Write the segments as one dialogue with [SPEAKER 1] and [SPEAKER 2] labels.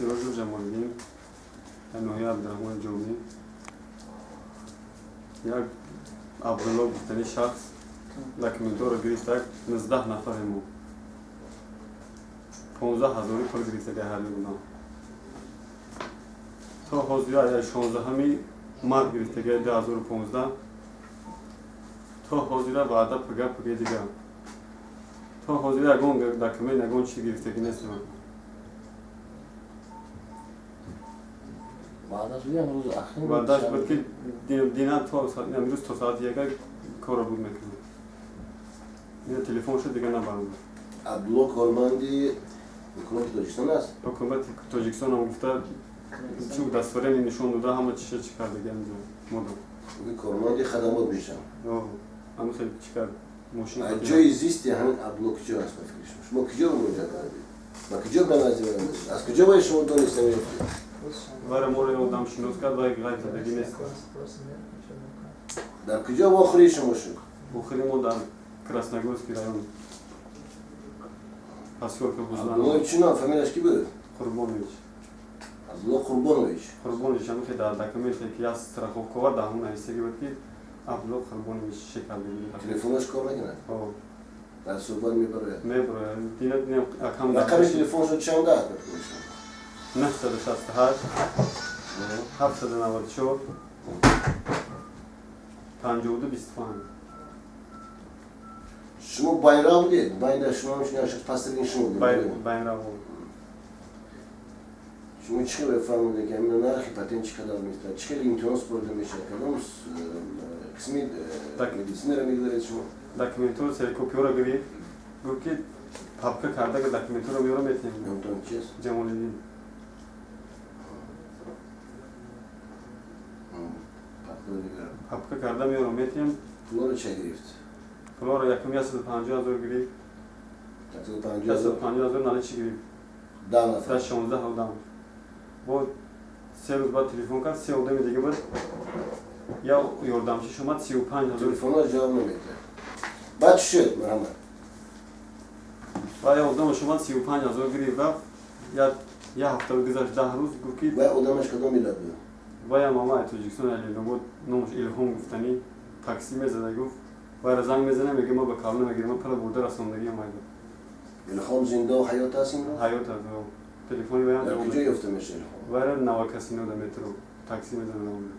[SPEAKER 1] Сирожев Ҷамолиддин, дар ноҳияи Абдурахмони Ҷомӣ. Як Абдулло гуфтани шахс документҳоро гирифта, 19 нафаре мо 15 ҳазори пул гирифта ҳар будам. То ҳозир 16 март гирифтаги 2015 то ҳозира ваъда пага паги дигар. То ҳозира ягон документ, ягон чиз гирифтагӣ нестем. Ваъдаш буд ки дина то имрӯз то соати яка корро буд мекунем. Ина телефон шуд, дигар набаромад.
[SPEAKER 2] Абдулло корманди ҳукумати Тоҷикистон аст?
[SPEAKER 1] Ҳукумати Тоҷикистон ҳам гуфта, чӣ удостоверение нишон дода, ҳама чиша чӣ кардаги ҳамҷо модам.
[SPEAKER 2] Корманди хадамот мешавам.
[SPEAKER 1] Ҳама хел чӣ кард? Мошин.
[SPEAKER 2] Ҷои зисти ҳамин Абдулло куҷо аст ба фикри шумо? Шумо куҷо муроҷиат кардед? Ба куҷо ба назди вай? Аз куҷо бояд шумо дониста меёфтед?
[SPEAKER 1] Вара моро одам шинос кард, вай ғайб задагӣ нест.
[SPEAKER 2] Дар куҷо вохӯрии шумо шуд?
[SPEAKER 1] Вохӯрии мо дар Красногорский район. Посёлка Бузлан.
[SPEAKER 2] Абдулло чӣ ном, фамилияш ки буд?
[SPEAKER 1] Қурбонович.
[SPEAKER 2] Абдулло Қурбонович.
[SPEAKER 1] Қурбонович, ҳамин хел дар документе ки як страховка дар ҳамон нависагӣ буд ки Абдулло Қурбонович шекардагӣ.
[SPEAKER 2] Телефонаш кор мекунад?
[SPEAKER 1] Ҳо.
[SPEAKER 2] Дар суҳбат мебарояд?
[SPEAKER 1] Мебарояд. Дина дина акам.
[SPEAKER 2] Рақами телефоншо чанд аст?
[SPEAKER 1] 968 794 52 25.
[SPEAKER 2] Шумо байрав будед? Байна шумо ҳамчун як шахс пасттарин шумо будед?
[SPEAKER 1] Байрав.
[SPEAKER 2] Шумо чӣ хел бифармудед ки ҳамин нархи патент чӣ қадар меистад? Чӣ хел имтиҳон супорида мешавад? Кадом қисми медицинаро мегузаред шумо?
[SPEAKER 1] Документҳоро ксерокопиҳоро гирифт, гуфт ки папка карда документҳоро меёрам метиҳем.
[SPEAKER 2] Номтон чист?
[SPEAKER 1] Ҷамолиддин. Папка карда меёрам метиҳем.
[SPEAKER 2] Пулоро ча гирифт?
[SPEAKER 1] Пулоро якум 150 ҳазор гирифт. 150 ҳазор наличи гирифт.
[SPEAKER 2] 10 нафар.
[SPEAKER 1] 16 одам. Бо се рӯз баъд телефон кард, се одами дига буд. Я ёрдамчиш омад 35 ҳазор.
[SPEAKER 2] Телефонро ҷавоб намедиҳад. Баъд чӣ шуд, марҳамат?
[SPEAKER 1] Ва я одамаш омад 35 ҳазор гирифт рафт. Я ҳафта гузашт, 10 рӯз гуфт ки
[SPEAKER 2] вай одамаш кадом миллат буд?
[SPEAKER 1] Вай мама Тоҷикистон Алилобод, номаш Илҳом гуфтанӣ, такси мезада гуфт. Вайра занг мезанам, мегӯяд ма ба калона мегирам, ма пала бурда расондагиам майда.
[SPEAKER 2] Илҳом зинда ва ҳаёт аст имрӯз?
[SPEAKER 1] Ҳаёт аст. Телефони вайам.
[SPEAKER 2] Дар куҷо ёфта мешавад Илҳом?
[SPEAKER 1] Вайра Навакасино дар метро такси мезанад онҷо.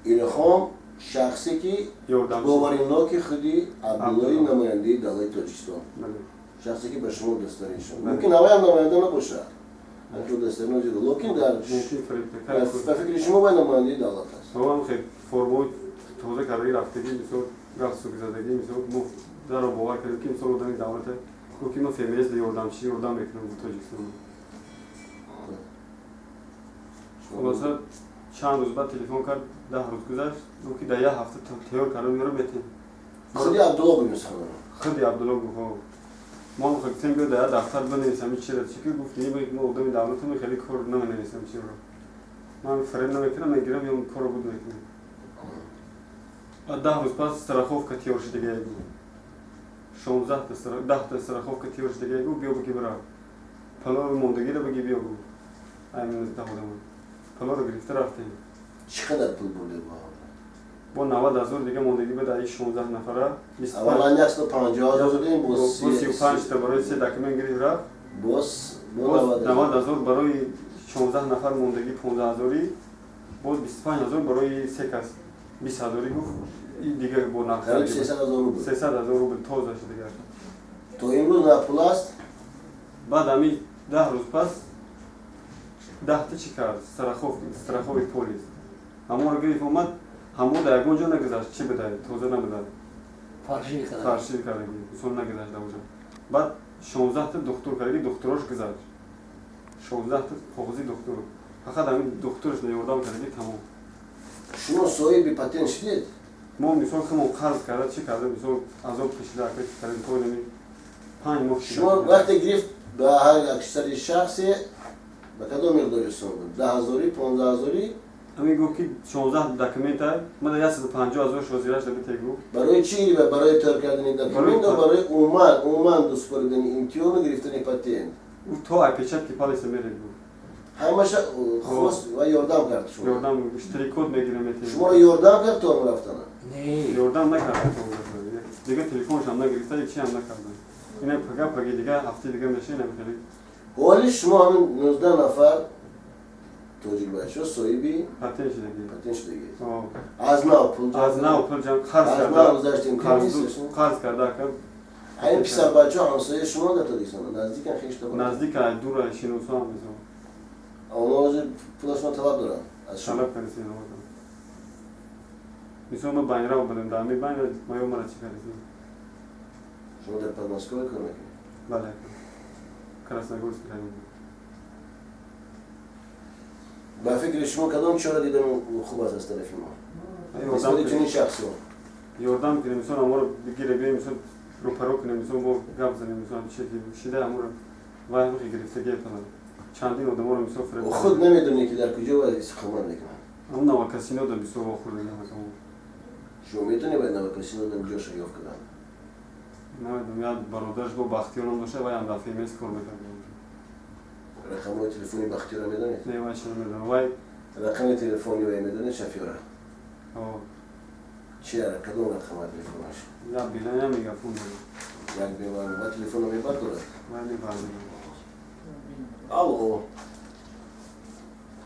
[SPEAKER 2] Илҳом шахсе ки боваринноки худи Абдуллои намояндаи давлати Тоҷикистон. Шахсе ки ба шумо дастарин шуд. Мумкин ҳаваям намоянда набошад. Локин дар ба фикри шумо вай намояндаи давлат аст.
[SPEAKER 1] Ҳам хел формаҳои тоза кардаги рафтагӣ, мисол галстук задагӣ, мисол мо даро бовар кардем ки мисол одами давлата. Гуфт ки ма ФМС да ёрдамчӣ ёрдам мекунам Тоҷикистон. Хулоса чанд рӯз баъд телефон кард, 10 рӯз гузашт, гуфт ки дар як ҳафта тайёр карда меёрам метиҳем.
[SPEAKER 2] Худи Абдулло гуфт мисол.
[SPEAKER 1] Худи Абдулло гуфт, ҳо. Мо ҳам гуфтем биё дар як дафтар бинависам ин чиро чӣ ки гуфт ин мо одами давлатам хеле кор наменависам чиро. Ман фиреб намекунам, мегирам ё корро буд мекунам. Баъд 10 рӯз пас страховка тайёр шудагия гуфт. 16 та 10 та страховка тайёр шудагия гуфт, биё биги бирав. Палои мондагиро биги биё гуфт. Ай 19 одам. Палоро гирифта рафтем.
[SPEAKER 2] Чӣ қадар пул бурдед бо ҳам?
[SPEAKER 1] Бо 90 ҳазор дига мондагӣ буд ай 16 нафара.
[SPEAKER 2] Аввалан 150 ҳазор додем, бо
[SPEAKER 1] 35 та барои се документ гирифт рафт.
[SPEAKER 2] Боз
[SPEAKER 1] 90 ҳазор барои 16 нафар мондагӣ 15 ҳазорӣ, боз 25 ҳазор барои се кас 20 ҳазорӣ гуфт. Дига бо нарх
[SPEAKER 2] қариб 300 ҳазор рубл.
[SPEAKER 1] 300 ҳазор рубл тоза шуд дигар.
[SPEAKER 2] То имрӯз на пул аст?
[SPEAKER 1] Баъд ҳамин 10 рӯз пас 10 та чӣ кард? Страховый полис. Ҳамонро гирифт омад, ҳамон дар ягон ҷо нагузашт, чӣ бидай, тоза набудай. Фарши кардаги, мисол нагузашт дар онҷо. Баъд 16 та духтур кардаги, духтурош гузашт. 16 та коғази духтур. Фақат ҳамин духтураш ёрдам кардаги тамом.
[SPEAKER 2] Шумо соҳиби патент шудед?
[SPEAKER 1] Мо мисол худмон қарз карда, чӣ карда, мисол азоб кашида, ака чӣ кардем, то инами 5 моҳ шуда.
[SPEAKER 2] Шумо вақте гирифт ба ҳар як сари шахсе ба кадом миқдори сум буд? 10 ҳазорӣ, 15 ҳазорӣ?
[SPEAKER 1] Ҳамин гуфт ки 16 документ ай, ма да 150 ҳазор шозираш да бите гуфт.
[SPEAKER 2] Барои чӣ? Барои тайёр кардани документ ё барои умуман супоридани имтиҳону гирифтани патент?
[SPEAKER 1] То опечатки палеса меред гуфт.
[SPEAKER 2] Ҳамаша хост ва ёрдам кард шумо.
[SPEAKER 1] Ёрдам штрих-код мегирем метем.
[SPEAKER 2] Шуморо ёрдам кард то он рафтана?
[SPEAKER 3] Не.
[SPEAKER 1] Ёрдам накард то он рафтана. Дига телефоншам нагирифта, ҳечиам накарда. Ина пага паги дига ҳафтаи дига меша ина хеле.
[SPEAKER 2] Ҳоли шумо ҳамин 19 нафар тоҷик бачаҳо соҳиби
[SPEAKER 1] патент шудагӣ.
[SPEAKER 2] Патент шудагӣ. Аз нав пул ҷамъ
[SPEAKER 1] аз нав пул ҷамъ қарз
[SPEAKER 2] аз
[SPEAKER 1] карда.
[SPEAKER 2] Нав гузаштем
[SPEAKER 1] қарз карда ака.
[SPEAKER 2] Ҳамин писарбачаҳо ҳамсояи шумо дар Тоҷикистон наздикан хешта?
[SPEAKER 1] Наздика, дура шиносоам мисол.
[SPEAKER 2] Онҳо ҳозир пулашон талаб доранд аз шумо?
[SPEAKER 1] Талаб кардисем. Мисол ма байнра будем, дар ҳамин байна маё мара чӣ кардисем.
[SPEAKER 2] Шумо дар Подмосковье кор мекунед?
[SPEAKER 1] Бале, Красногорский район.
[SPEAKER 2] Ба фикри шумо кадом чора дидан хуб аст аз тарафи мо нисбати чунин шахсҳо?
[SPEAKER 1] Ёрдам кунем, мисол аморо бигире биёем, мисол рӯпаро кунем, мисол мо гап занем, мисол чӣ шида аморо вай ҳамихи гирифтагие пала чандин одаморо мисол фиреб.
[SPEAKER 2] Худ намедонед, ки дар куҷо ва истиқомат мекунанд?
[SPEAKER 1] Ам Новокосино да мисол вохӯрдагиам акамо.
[SPEAKER 2] Шумо метавонед ба Новокосино дар ҷоша ёфт кардан?
[SPEAKER 1] Намедонам, як бародараш бо Бахтиёр ном дошта, вай ам дар ФМС кор мекард.
[SPEAKER 2] Рақамҳои телефони Бахтиёра медонед?
[SPEAKER 1] Не, вай чӣ намедонам, вай.
[SPEAKER 2] Рақами телефони вай медонед, шофёра? Чи, кадом рақама телефонаш?
[SPEAKER 1] Як билан, як мегафон дорад.
[SPEAKER 2] Як билан ва телефонро мебардорад?
[SPEAKER 1] Вай мебардорад.
[SPEAKER 2] Алло,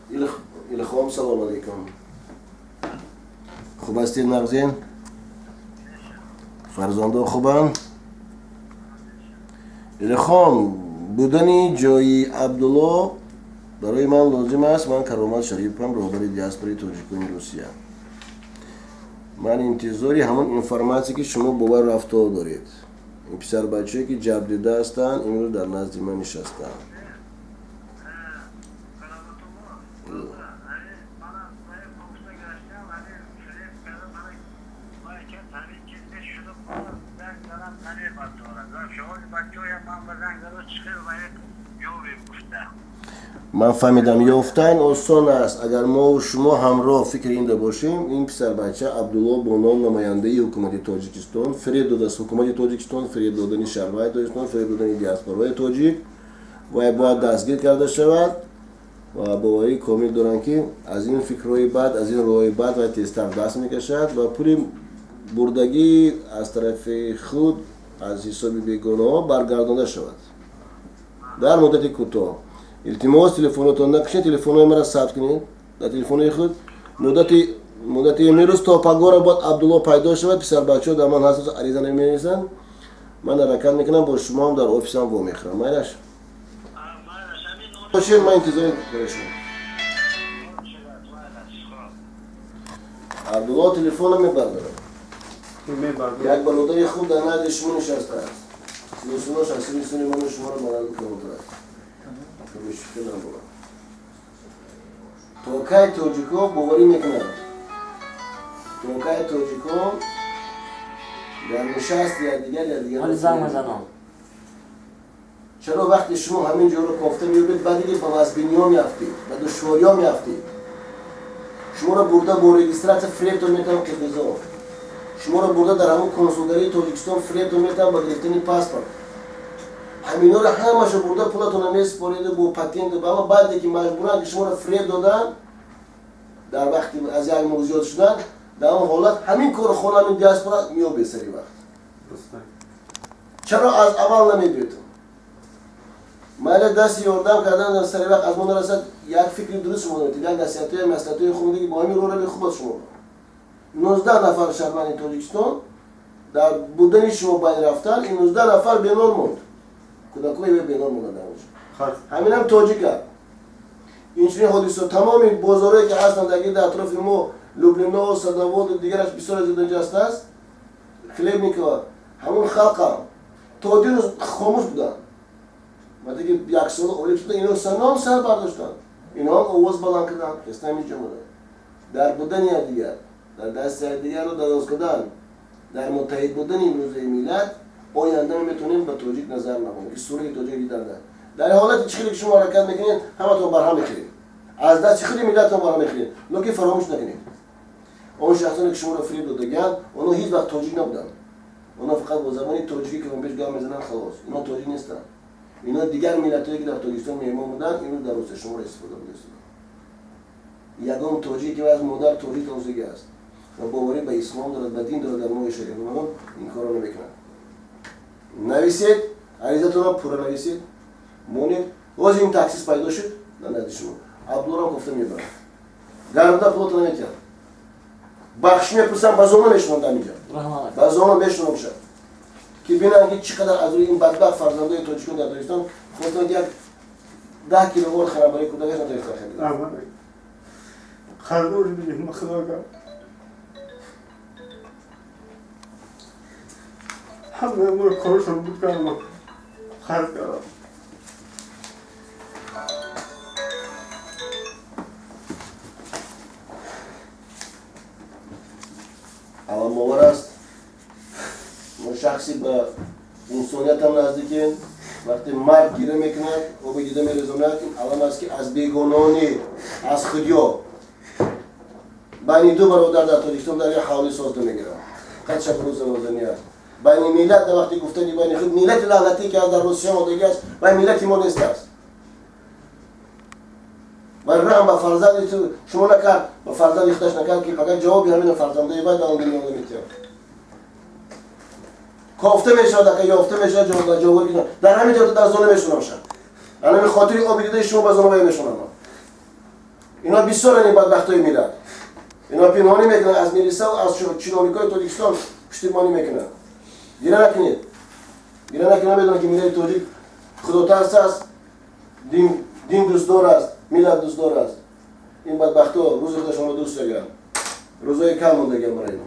[SPEAKER 2] Илхом, салом алейкум, хуб ҳастед? Нағзен? Фарзандо хубанд? Илхом, будани ҷои Абдулло барои ман лозим аст. Ман Каромат Шарипам, роҳбари диаспораи тоҷикони Русия. Ман интизори ҳамон информатсия, ки шумо бовар рафтор доред. Ин писарбачае, ки ҷабрдида ҳастанд, имрӯз дар назди ман нишастанд. Ман фаҳмидам, ёфтан осон аст, агар мову шумо ҳамроҳ фикри инда бошем. Ин писарбача Абдулло бо ном намояндаи ҳукумати Тоҷикистон фиреб додааст ҳукумати Тоҷикистон, фиреб додани шаҳрванди Тоҷикистон, фиреб додани диаспораи тоҷик. Вай бояд дастгир карда шавад ва боварии комил дорам, ки аз ин фикрҳои бад, аз ин роҳи бад вай тезтар даст мекашад ва пули бурдагӣ аз тарафи худ аз ҳисоби бегонаҳо баргардонда шавад дар муддати кӯтоҳ. Илтимос, телефонотон накушед, телефонҳои маро сабт кунед дар телефонои худ. Муддати имрӯз то пагора бояд Абдулло пайдо шавад. Писарбачаҳо дар ман ҳаст, ариза наменависанд. Ман ҳаракат мекунам, бо шумоам дар офисам вомехӯрам. Майлаш бошед, ман интизори барои шумо. Абдулло телефонро мебардорад. Як бародари хуб дар назди шумо нишастааст. Синусунош аз сини суни ману шуморо баланд камотар аст. То кай тоҷикҳо боварӣ мекунанд? То кай тоҷикҳо дар нишасти якдигар якдигар?
[SPEAKER 3] Занг мезанам.
[SPEAKER 2] Чаро вақте шумо ҳамин ҷоро кофта меёбед, баъд диге ба вазбиниҳо меафтед, ба душвориҳо меафтед? Шуморо бурда бо регистратсия фиребтон метавон қирғизо, шуморо бурда дар ҳамон консулгарии Тоҷикистон фиребтон метавон ба гирифтани паспорт. Ҳаминҳоро ҳамаашо бурда пулатонро месупориду бо патенту ама баъде ки маҷбуранд, ки шуморо фиреб доданд, дар вақти аз як моҳ зиёд шудан, дар он ҳолат ҳамин кору хона, ҳамин диаспора меёбед сари вақт. Чаро аз аввал намебиётон? Майли, дасти ёрдам кардан дар сари вақт аз мо нарасад, як фикри дуруст шумо доред, як насиҳатҳои маслиҳатҳои хуб, ки бо ҳамин роҳ рави хуб аст. Шумо 19 нафар шаҳрванди Тоҷикистон дар будани шумо байн рафтан, ин 19 нафар бенор монд, кӯдакҳои бенор монданд дар онҷо. Ҳаминам тоҷика. Инчунин ҳодиса тамоми бозорое, ки ҳастанд дар гирди атрофи мо, Люблино, Садоводу дигараш бисёр зиёд инҷа ҳастааст, Хлебникова, ҳамон халқам то дирӯз хомӯш буданд. Вақте ки яксола олиб шуда, ино санон сар бардоштанд, инҳо овоз баланд карданд, хеста ҳамин омаданд. Дар будани якдигар, дар дасти якдигарро дароз кардан, дар муттаҳид будани имрӯзаи миллат оянда метавонем ба тоҷик назар накунем, ки сурати тоҷик диданда. Дар ҳолати чӣ хеле ки шумо ҳаракат мекунед, ҳаматон барҳам мехӯред, аз дасти худи миллатон барҳам мехӯред. Лекин фаромӯш накунед, он шахсоне, ки шуморо фиреб додагианд, онҳо ҳеҷ вақт тоҷик набуданд. Онҳо фақат бо забони тоҷикӣ ки пеш гап мезананд, халос, инҳо тоҷик нестанд. Ино дигар миллатҳое ки дар Тоҷикистон меҳмон буданд, имрӯз дар Русия шуморо истифода бурда. Ягон тоҷик ки аз модар тоҷик тавзига аст ва боварӣ ба ислом дорад, ба дин дорад, дар моҳи шариф Рамазон ин корро намекунад. Нависед, аризатонро пурра нависед, монед. Боз ин таксист пайдо шуд дар назди шумо, Абдуллоро гуфта мебарад, гармда пулото наметиҳад, бахшиш мепурсам, ба зоно мешунам, дар инҷа ба зоно мешунам шад, ки бинанд ки чӣ қадар аз рӯи ин бадбахт фарзандои тоҷикон дар Тоҷикистон хостанд як 10 кило орд харам барои кӯдакаш, натавонистанд харидан.
[SPEAKER 1] Қарздор шудем, худо кард. Ҳама моро коршон буд кардам, қарз кардам.
[SPEAKER 2] Аламовар аст, мо шахси ба инсониятам наздикем. Вақте мард гира мекунад, оби дида мерезонад, ин алам аст, ки аз бегонони аз худё байни ду бародар дар Тоҷикистон дар як ҳавлӣ соз намегирад. Фақат шабу рӯз занозанӣ аст байни миллат. Дар вақти гуфтани байни худ миллати лаънатӣ, ки аз дар Русия омодагӣ аст, вай миллати мо нест аст. Вай раҳм ба фарзанди ту шумо накард, ба фарзанди худаш накард, ки фақат ҷавоби ҳамина фарзандои вай дар он дунё наметиҳад. Кофта мешавад, ака ёфта мешавад, ҷавоб дар ҳамин ҷо дар зона мешунам шад. Ҳамин хотири оби дидаи шумо ба зона вай мешунам. Ино бисёрани бадбахтои миллат, ино пинҳонӣ мекунанд, аз милиса, аз чиновникои Тоҷикистон пуштибонӣ мекунанд. Гира накунед, гира накунед. Медонад, ки миллати тоҷик худотарс аст, дин дӯстдор аст, миллат дӯстдор аст. Ин бадбахто рӯзи худашонро дӯст даганд, рӯзои кам мондагиам барои ино.